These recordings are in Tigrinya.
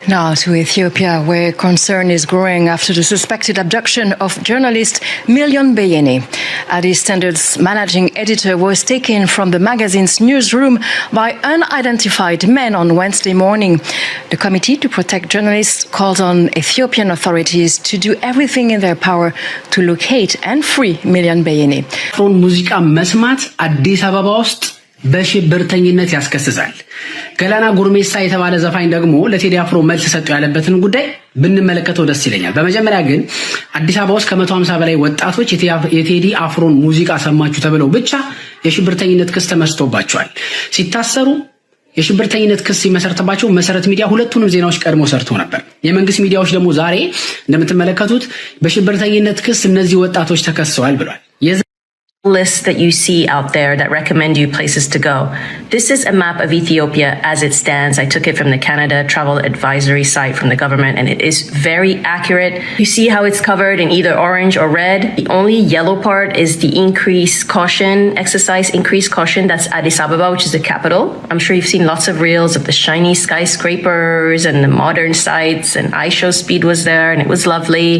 Now to Ethiopia, where concern is growing after the suspected abduction of journalist Million Beyene. Addis Standard's managing editor was taken from the magazine's newsroom by unidentified men on Wednesday morning. The Committee to Protect Journalists called on Ethiopian authorities to do everything in their power to locate and free Million Beyene. አፍሮን ሙዚቃ መስማት አዲስ አበባ ውስጥ በሽብርተኝነት ያስከስሳል። ገላና ጉርሜሳ የተባለ ዘፋኝ ደግሞ ለቴዲ አፍሮ መልስ ሰጡ ያለበትን ጉዳይ ብንመለከተው ደስ ይለኛል። በመጀመሪያ ግን አዲስ አበባ ውስጥ ከመቶ ሃምሳ በላይ ወጣቶች የቴዲ አፍሮን ሙዚቃ ሰማችሁ ተብለው ብቻ የሽብርተኝነት ክስ ተመስርቶባቸዋል። ሲታሰሩ የሽብርተኝነት ክስ ሲመሰርትባቸው መሰረት ሚዲያ ሁለቱንም ዜናዎች ቀድሞ ሰርቶ ነበር። የመንግስት ሚዲያዎች ደግሞ ዛሬ እንደምትመለከቱት በሽብርተኝነት ክስ እነዚህ ወጣቶች ተከሰዋል ብሏል። List that you see out there that recommend you places to go. This is a map of Ethiopia as it stands. I took it from the Canada Travel Advisory site from the government, and it is very accurate. You see how it's covered in either orange or red. The only yellow part is the increased caution exercise, increased caution. That's Addis Ababa, which is the capital. I'm sure you've seen lots of reels of the shiny skyscrapers and the modern sites, and IShowSpeed was there, and it was lovely.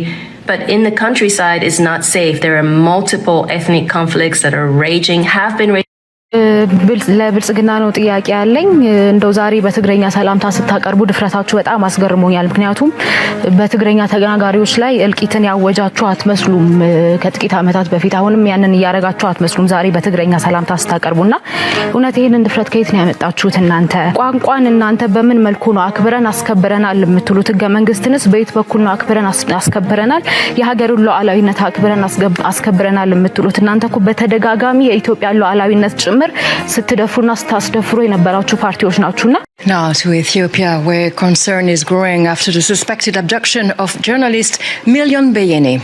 But in the countryside, it's not safe. There are multiple ethnic conflicts that are raging, have been raging. ለብልጽግና ነው ጥያቄ ያለኝ። እንደው ዛሬ በትግረኛ ሰላምታ ስታቀርቡ ድፍረታችሁ በጣም አስገርሞኛል። ምክንያቱም በትግረኛ ተናጋሪዎች ላይ እልቂትን ያወጃችሁ አትመስሉም ከጥቂት ዓመታት በፊት። አሁንም ያንን እያረጋችሁ አትመስሉም ዛሬ በትግረኛ ሰላምታ ስታቀርቡና እውነት ይህንን ድፍረት ከየት ነው ያመጣችሁት እናንተ? ቋንቋን እናንተ በምን መልኩ ነው አክብረን አስከብረናል የምትሉት? ህገ መንግስትንስ በየት በኩል ነው አክብረን አስከብረናል? የሀገርን ሉዓላዊነት አክብረን አስከብረናል የምትሉት እናንተ እኮ በተደጋጋሚ የኢትዮጵያ ሉዓላዊነት ጭምር ስትደፍሩና ስታስደፍሩ የነበራችሁ ፓርቲዎች ናችሁና። Now to Ethiopia, where concern is growing after the suspected abduction of journalist Million Beyene.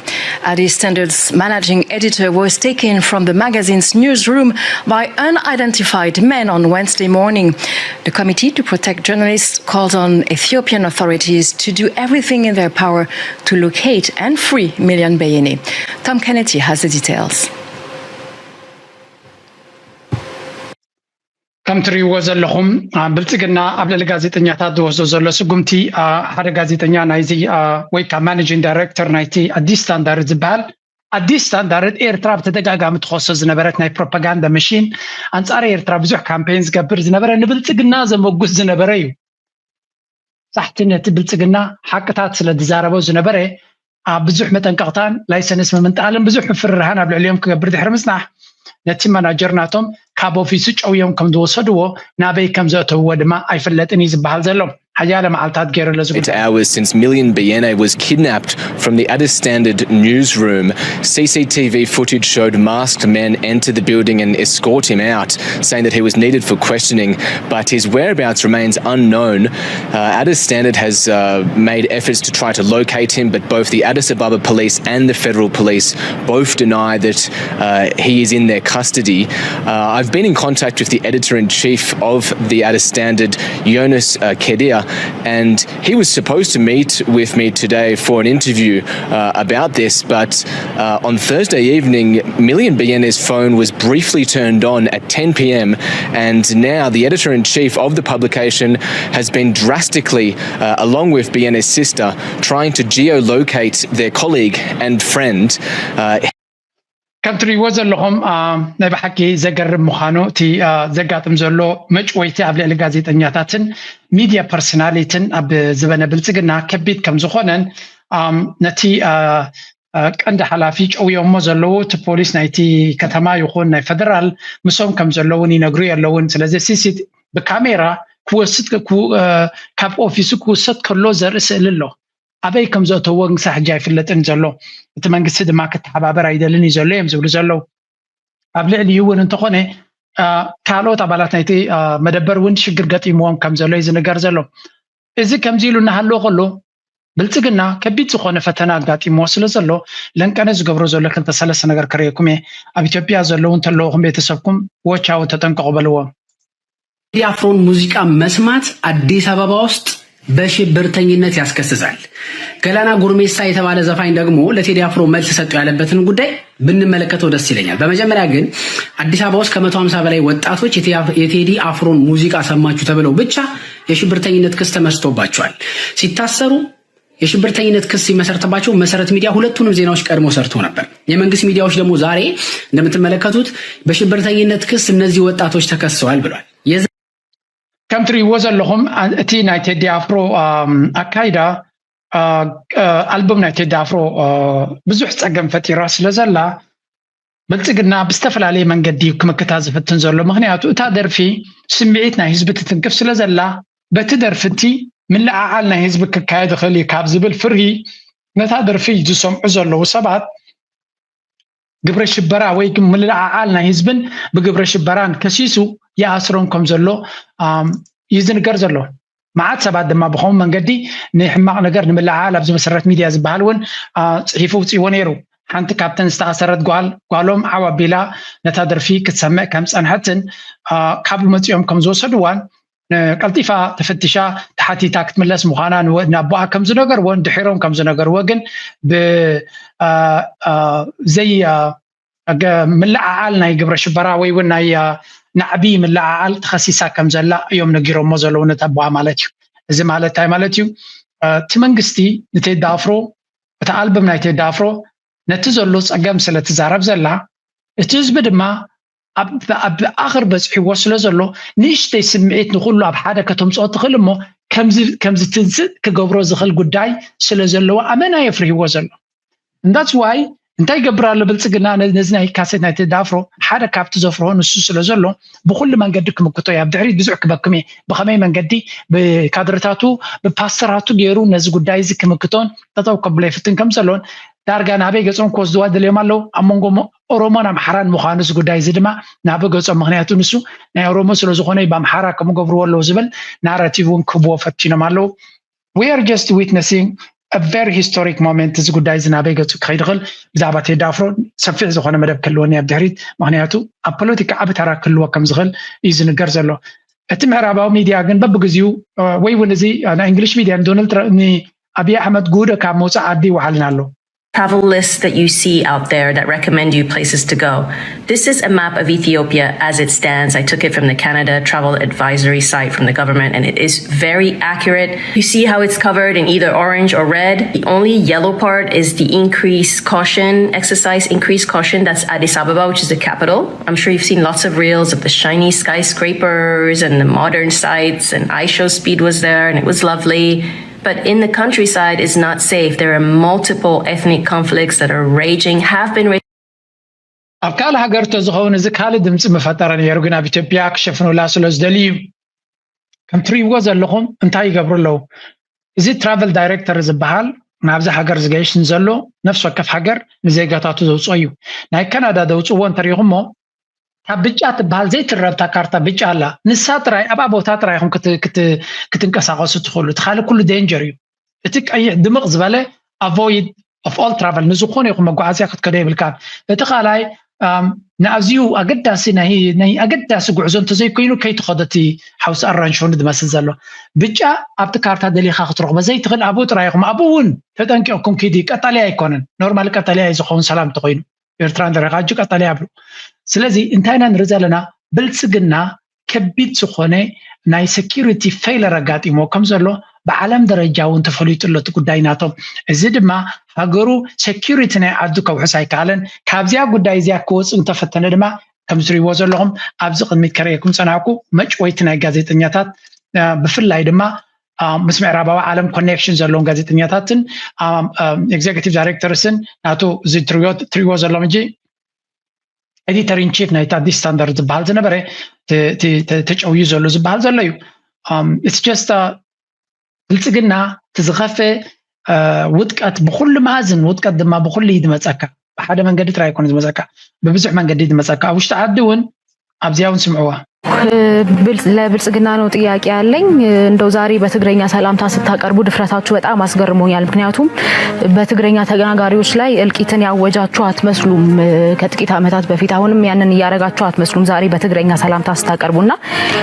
Addis Standard's managing editor was taken from the magazine's newsroom by unidentified men on Wednesday morning. The Committee to Protect Journalists called on Ethiopian authorities to do everything in their power to locate and free Million Beyene. Tom Kennedy has the details. ከም ትሪእዎ ዘለኹም ብልፅግና ኣብ ልዕሊ ጋዜጠኛታት ዝወስዶ ዘሎ ስጉምቲ ሓደ ጋዜጠኛ ናይዚ ወይ ከዓ ማኔጂንግ ዳይሬክተር ናይቲ ኣዲስ ስታንዳርድ ዝበሃል ኣዲስ ስታንዳርድ ኤርትራ ብተደጋጋሚ ትኸሶ ዝነበረት ናይ ፕሮፓጋንዳ መሽን ኣንፃር ኤርትራ ብዙሕ ካምፔን ዝገብር ዝነበረ ንብልፅግና ዘመጉስ ዝነበረ እዩ። ሳሕቲ ነቲ ብልፅግና ሓቅታት ስለ ዝዛረቦ ዝነበረ ኣብ ብዙሕ መጠንቀቕታን ላይሰንስ ምምንጣልን ብዙሕ ምፍርራህን ኣብ ልዕሊኦም ክገብር ድሕሪ ምፅናሕ ነቲ ማናጀር ናቶም ካብ ኦፊሱ ጨውዮም ከም ዝወሰድዎ ናበይ ከም ዘእተውዎ ድማ ኣይፍለጥን እዩ ዝበሃል ዘሎ። ሓያለ መዓልታት ገይሩ ኣሎ እዚ ጉዳይ። Hours since Million Beyene was kidnapped from the Addis Standard newsroom. C C T V footage showed masked men enter the building and escort him out, saying that he was needed for questioning, but his whereabouts remains unknown. Uh, Addis Standard has uh, made efforts to try to locate him, but both the Addis Ababa police and the federal police both deny that uh, he is in their custody. Uh, I've been in contact with the editor in chief of the Addis Standard, Jonas uh, Kedia, and he was supposed to meet with me today for an interview uh, about this, but uh, on Thursday evening, Million Beyene's phone was briefly turned on at ten p.m., and now the editor in chief of the publication has been drastically, uh, along with Beyene's sister, trying to geolocate their colleague and friend. Uh, ከም ትሪእዎ ዘለኹም ናይ ብሓቂ ዘገርም ምዃኑ እቲ ዘጋጥም ዘሎ መጭወይቲ ኣብ ልዕሊ ጋዜጠኛታትን ሚድያ ፐርሶናሊትን ኣብ ዝበነ ብልፅግና ከቢድ ከም ዝኾነን ነቲ ቀንዲ ሓላፊ ጨውዮሞ ዘለዉ እቲ ፖሊስ ናይቲ ከተማ ይኹን ናይ ፈደራል ምሶም ከም ዘለውን ይነግሩ የለውን። ስለዚ ሲሲቲ ብካሜራ ክወስድ ካብ ኦፊሱ ክውሰድ ከሎ ዘርኢ ስእሊ ኣሎ። ኣበይ ከም ዘእተዎ ክሳብ ሕጂ ኣይፍለጥን ዘሎ። እቲ መንግስቲ ድማ ክተሓባበር ኣይደልን እዩ ዘሎ እዮም ዝብሉ ዘለዉ። ኣብ ልዕሊኡ እውን እንተኾነ ካልኦት ኣባላት ናይቲ መደበር እውን ሽግር ገጢምዎም ከም ዘሎ እዩ ዝንገር ዘሎ። እዚ ከምዚ ኢሉ እናሃለወ ከሎ ብልፅግና ከቢድ ዝኾነ ፈተና ኣጋጢምዎ ስለ ዘሎ ለንቀነ ዝገብሮ ዘሎ ክልተ ሰለስተ ነገር ክርእየኩም እየ። ኣብ ኢትዮጵያ ዘለዉ እንተለኹም ቤተሰብኩም ዎቻው ተጠንቀቑ በልዎም። ቴዲ አፍሮን ሙዚቃ መስማት አዲስ አበባ ውስጥ በሽብርተኝነት ያስከስሳል። ገላና ጉርሜሳ የተባለ ዘፋኝ ደግሞ ለቴዲ አፍሮ መልስ ሰጡ ያለበትን ጉዳይ ብንመለከተው ደስ ይለኛል። በመጀመሪያ ግን አዲስ አበባ ውስጥ ከመቶ ሃምሳ በላይ ወጣቶች የቴዲ አፍሮን ሙዚቃ ሰማችሁ ተብለው ብቻ የሽብርተኝነት ክስ ተመስርቶባቸዋል። ሲታሰሩ የሽብርተኝነት ክስ ሲመሰረትባቸው መሰረት ሚዲያ ሁለቱንም ዜናዎች ቀድሞ ሰርቶ ነበር። የመንግስት ሚዲያዎች ደግሞ ዛሬ እንደምትመለከቱት በሽብርተኝነት ክስ እነዚህ ወጣቶች ተከሰዋል ብሏል። ከም ትርእይዎ ዘለኹም እቲ ናይ ቴዲ ኣፍሮ ኣካይዳ ኣልቡም ናይ ቴዲ ኣፍሮ ብዙሕ ፀገም ፈጢራ ስለ ዘላ ብልፅግና ብዝተፈላለየ መንገዲ ክምክታ ዝፍትን ዘሎ። ምክንያቱ እታ ደርፊ ስምዒት ናይ ህዝቢ ትትንክፍ ስለ ዘላ በቲ ደርፊ እቲ ምልዓዓል ናይ ህዝቢ ክካየድ ይኽእል እዩ ካብ ዝብል ፍርሂ ነታ ደርፊ ዝሰምዑ ዘለዉ ሰባት ግብረ ሽበራ ወይ ምልዓዓል ናይ ህዝብን ብግብረ ሽበራን ከሲሱ ይኣስሮም ከም ዘሎ እዩ ዝንገር ዘሎ። መዓት ሰባት ድማ ብኸምኡ መንገዲ ንሕማቕ ነገር ንምልዓዓል ኣብዚ መሰረት ሚድያ ዝበሃል እውን ፅሒፉ ውፅእዎ ነይሩ። ሓንቲ ካብተን ዝተኣሰረት ጓል ጓሎም ዓው ኣቢላ ነታ ደርፊ ክትሰምዕ ከም ዝፀንሐትን ካብ መፂኦም ከም ዝወሰድዋን ቀልጢፋ ተፈቲሻ ተሓቲታ ክትምለስ ምዃና ንኣቦኣ ከም ዝነገርዎ ድሒሮም ከም ዝነገርዎ ግን ብዘይ ምልዓዓል ናይ ግብረ ሽበራ ወይ እውን ናይ ናዕቢ ምልዓዓል ተኸሲሳ ከም ዘላ እዮም ነጊሮሞ ዘለዉ ነቲ ኣቦኣ ማለት እዩ። እዚ ማለት እንታይ ማለት እዩ? እቲ መንግስቲ ንቴዲ ኣፍሮ እቲ ኣልበም ናይ ቴዲ ኣፍሮ ነቲ ዘሎ ፀገም ስለ ትዛረብ ዘላ እቲ ህዝቢ ድማ ኣብ ኣኽር በፂሕዎ ስለ ዘሎ ንእሽተይ ስምዒት ንኩሉ ኣብ ሓደ ከተምፅኦ ትኽእል እሞ ከምዚ ትንስእ ክገብሮ ዝኽእል ጉዳይ ስለ ዘለዎ ኣመና የፍርህዎ ዘሎ። እንዳስ ዋይ እንታይ ይገብር ኣሎ ብልፅግና ነዚ ናይ ካሴት ናይ ቴዲ ኣፍሮ ሓደ ካብቲ ዘፍርሆ ንሱ ስለ ዘሎ ብኩሉ መንገዲ ክምክቶ እየ። ኣብ ድሕሪት ብዙሕ ክበክም እየ። ብኸመይ መንገዲ ብካድርታቱ ብፓስተራቱ ገይሩ ነዚ ጉዳይ እዚ ክምክቶን ጠጠው ከብሎ ይፍትን ከም ዘሎን ዳርጋ ናበይ ገጾም ክወስድዋ ደልዮም ኣለዉ። ኣብ መንጎ ኦሮሞን ኣምሓራን ምዃኑ እዚ ጉዳይ እዚ ድማ ናበ ገጾም ምክንያቱ ንሱ ናይ ኦሮሞ ስለ ዝኾነ ብኣምሓራ ከምኡ ገብርዎ ኣለዉ ዝብል ናራቲቭ እውን ክህብዎ ፈቲኖም ኣለዉ። We are just witnessing a very historic moment እዚ ጉዳይ እዚ ናበይ ገጹ ክኸይድ ይኽእል ብዛዕባ ቴዲ ኣፍሮ ሰፊሕ ዝኾነ መደብ ክህልወኒ ኣብ ድሕሪት ምክንያቱ ኣብ ፖለቲካ ዓቢ ተራ ክህልዎ ከም ዝኽእል እዩ ዝንገር ዘሎ። እቲ ምዕራባዊ ሚድያ ግን በብግዜኡ ወይ እውን እዚ ናይ እንግሊሽ ሚድያ ንዶናልድ ትራምፕ ንኣብይ ኣሕመድ ጉህደ ካብ መውፃእ ዓዲ ይወሓልና ኣሎ። Travel lists that you see out there that recommend you places to go. This is a map of Ethiopia as it stands. I took it from the Canada Travel Advisory site from the government, and it is very accurate. You see how it's covered in either orange or red. The only yellow part is the increase caution, exercise increase caution. That's Addis Ababa, which is the capital. I'm sure you've seen lots of reels of the shiny skyscrapers and the modern sites, and I show Speed was there, and it was lovely. But in the countryside is not safe. There are multiple ethnic conflicts that are raging, have been raging. ኣብ ካልእ ሃገር ተዝኸውን እዚ ካልእ ድምፂ ምፈጠረ ነይሩ፣ ግን ኣብ ኢትዮጵያ ክሸፍኑላ ስለ ዝደልዩ እዩ። ከም ትርእይዎ ዘለኹም እንታይ ይገብሩ ኣለዉ? እዚ ትራቨል ዳይሬክተር ዝበሃል ናብዚ ሃገር ዝገይሽ ንዘሎ ነፍሲ ወከፍ ሃገር ንዜጋታቱ ዘውፅኦ እዩ። ናይ ካናዳ ዘውፅእዎ እንተሪኢኹሞ ካብ ብጫ ትበሃል ዘይትረብታ ካርታ ብጫ ኣላ። ንሳ ጥራይ ኣብኣ ቦታ ጥራይ ኢኹም ክትንቀሳቐሱ ትኽእሉ። እቲ ካልእ ኩሉ ዴንጀር እዩ። እቲ ቀይሕ ድምቕ ዝበለ avoid of all travel ንዝኾነ ይኹን መጓዓዝያ ክትከዶ የብልካን። እቲ ካልኣይ ንኣዝዩ ኣገዳሲ ናይ ኣገዳሲ ጉዕዞ እንተዘይኮይኑ ከይትኸዶ እቲ ሓውሲ ኣራንሽኒ ዝመስል ዘሎ ብጫ ኣብቲ ካርታ ደሊኻ ክትረኽቦ ዘይትኽእል ኣብኡ ጥራይ ኢኹም። ኣብኡ እውን ተጠንቂቕኩም ኪዱ። ቀጠልያ ኣይኮነን፣ ኖርማሊ ቀጠልያ እዩ ዝኸውን ሰላም እንተኾይኑ። ኤርትራ ንሪኻ ሕጂ ቀጠልያ ይብሉ። ስለዚ እንታይ ኢና ንርኢ ዘለና? ብልፅግና ከቢድ ዝኾነ ናይ ሴኪሪቲ ፌለር ኣጋጢሞ ከም ዘሎ ብዓለም ደረጃ እውን ተፈሊጡ ኣሎ እቲ ጉዳይ ናቶም። እዚ ድማ ሃገሩ ሴኪሪቲ ናይ ዓዱ ከውሕስ ኣይከኣለን። ካብዚኣ ጉዳይ እዚኣ ክወፅእ እንተፈተነ ድማ ከም ትሪእዎ ዘለኹም ኣብዚ ቅድሚት ከርእየኩም ፀናሕኩ መጭወይቲ ናይ ጋዜጠኛታት ብፍላይ ድማ ምስ ምዕራባዊ ዓለም ኮኔክሽን ዘለዎም ጋዜጠኛታትን ኤግዜኪቲቭ ዳይሬክተርስን ናቱ እዚ ትሪእዎ ዘለኹም ሕጂ ኤዲተር ኢን ቺፍ ናይቲ ኣዲስ ስታንዳርድ ዝበሃል ዝነበረ ተጨውዩ ዘሎ ዝበሃል ዘሎ እዩ። ኢትስ ጀስት ብልፅግና እቲ ዝኸፈ ውድቀት ብኩሉ መኣዝን ውድቀት ድማ ብኩሉ እዩ ዝመፀካ። ብሓደ መንገዲ ጥራይ ኣይኮነ ዝመፀካ፣ ብብዙሕ መንገዲ ዝመፀካ። ኣብ ውሽጢ ዓዲ እውን ኣብዚኣ እውን ስምዕዋ። ለብልጽግና ነው ጥያቄ ያለኝ። እንደው ዛሬ በትግረኛ ሰላምታ ስታቀርቡ ድፍረታችሁ በጣም አስገርሞኛል። ምክንያቱም በትግረኛ ተናጋሪዎች ላይ እልቂትን ያወጃችሁ አትመስሉም ከጥቂት ዓመታት በፊት። አሁንም ያንን እያረጋችሁ አትመስሉም ዛሬ በትግረኛ ሰላምታ ስታቀርቡና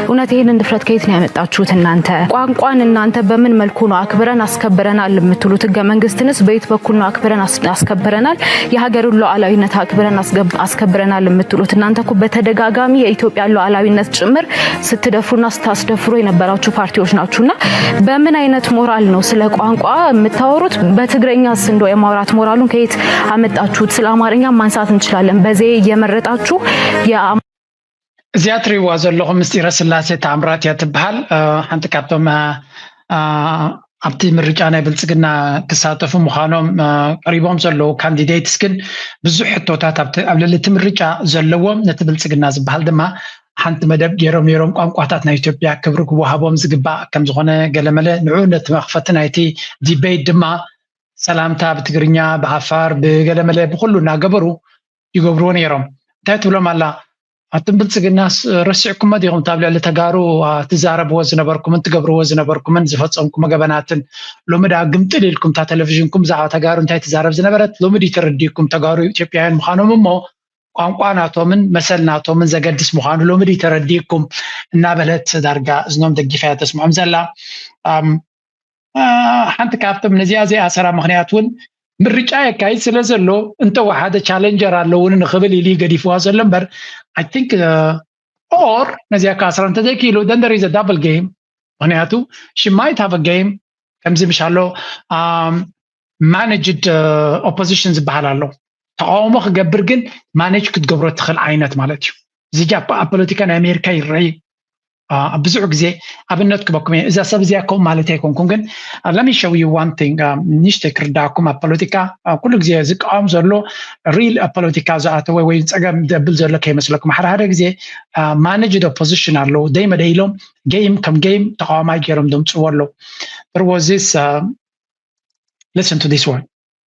እውነት ይህንን ድፍረት ከየት ነው ያመጣችሁት እናንተ? ቋንቋን እናንተ በምን መልኩ ነው አክብረን አስከብረናል የምትሉት? ህገ መንግስትንስ በየት በኩል ነው አክብረን አስከብረናል? የሀገሩን ሉዓላዊነት አክብረን አስከብረናል የምትሉት እናንተ እኮ በተደጋጋሚ የኢትዮጵያ ሉዓላዊነት ጭምር ስትደፍሩና ስታስደፍሩ የነበራችሁ ፓርቲዎች ናችሁና በምን አይነት ሞራል ነው ስለ ቋንቋ የምታወሩት? በትግረኛስ እንደው የማውራት ሞራሉን ከየት አመጣችሁት? ስለ አማርኛ ማንሳት እንችላለን። በዜ እየመረጣችሁ እዚኣ ትሪእዋ ዘለኹም ምስጢረ ስላሴ ተኣምራት እያ ትበሃል። ሓንቲ ካብቶም ኣብቲ ምርጫ ናይ ብልፅግና ክሳተፉ ምዃኖም ቀሪቦም ዘለዉ ካንዲዴትስ ግን ብዙሕ ሕቶታት ኣብ ልዕሊ እቲ ምርጫ ዘለዎም፣ ነቲ ብልፅግና ዝበሃል ድማ ሓንቲ መደብ ገይሮም ነይሮም። ቋንቋታት ናይ ኢትዮጵያ ክብሪ ክወሃቦም ዝግባእ ከም ዝኾነ ገለመለ፣ ንዑ ነቲ መኽፈቲ ናይቲ ዲቤት ድማ ሰላምታ ብትግርኛ፣ ብዓፋር፣ ብገለመለ፣ ብኩሉ እናገበሩ ይገብርዎ ነይሮም። እንታይ ትብሎም ኣላ? ኣቱም ብልፅግናስ ረሲዕኩሞ ዲኹም? ኣብ ልዕሊ ተጋሩ ትዛረብዎ ዝነበርኩምን ትገብርዎ ዝነበርኩምን ዝፈፀምኩሞ ገበናትን ሎሚ ደኣ ግምጥል ኢልኩም እታ ቴሌቪዥንኩም ብዛዕባ ተጋሩ እንታይ ትዛረብ ዝነበረት ሎሚ ድዩ ተረዲእኩም? ተጋሩ ኢትዮጵያውያን ምዃኖም እሞ ቋንቋ ናቶምን መሰል ናቶምን ዘገድስ ምዃኑ ሎሚ ድዩ ተረዲእኩም? እናበለት ዳርጋ እዝኖም ደጊፋ እያ ተስምዖም ዘላ። ሓንቲ ካብቶም ነዚኣ ዘይኣሰራ ምኽንያት እውን ምርጫ የካይድ ስለ ዘሎ እንተወሓደ ቻለንጀር ኣለውኒ ንኽብል ኢሉ ገዲፍዋ ዘሎ እምበር I think or ነዚኣ ክኣስራ እንተዘይክኢሉ then there is a double game። ምኽንያቱ she might have a game ከምዚ ምሽ ኣሎ managed opposition ዝበሃል ኣሎ። ተቃውሞ ክገብር ግን ማኔጅ ክትገብሮ ትኽእል ዓይነት ማለት እዩ። እዚ ኣብ ፖለቲካ ናይ ኣሜሪካ ይረኣይ። ኣብ ብዙሕ ግዜ ኣብነት ክበኩም እየ። እዛ ሰብ እዚኣ ከምኡ ማለት ኣይኮንኩን፣ ግን let me show you one thing። ንእሽተይ ክርዳእኩም፣ ኣብ ፖለቲካ ኩሉ ግዜ ዝቃወም ዘሎ ሪል ፖለቲካ ዝኣተወ ወይ ፀገም ዘብል ዘሎ ከይመስለኩም። ሓደ ሓደ ግዜ ማኔጅድ ኦፖዚሽን ኣለዉ። ደይ መደይ ኢሎም ጌም ከም ጌም ተቃዋማይ ገይሮም ደምፅዎ ኣለዉ። There was this listen to this one.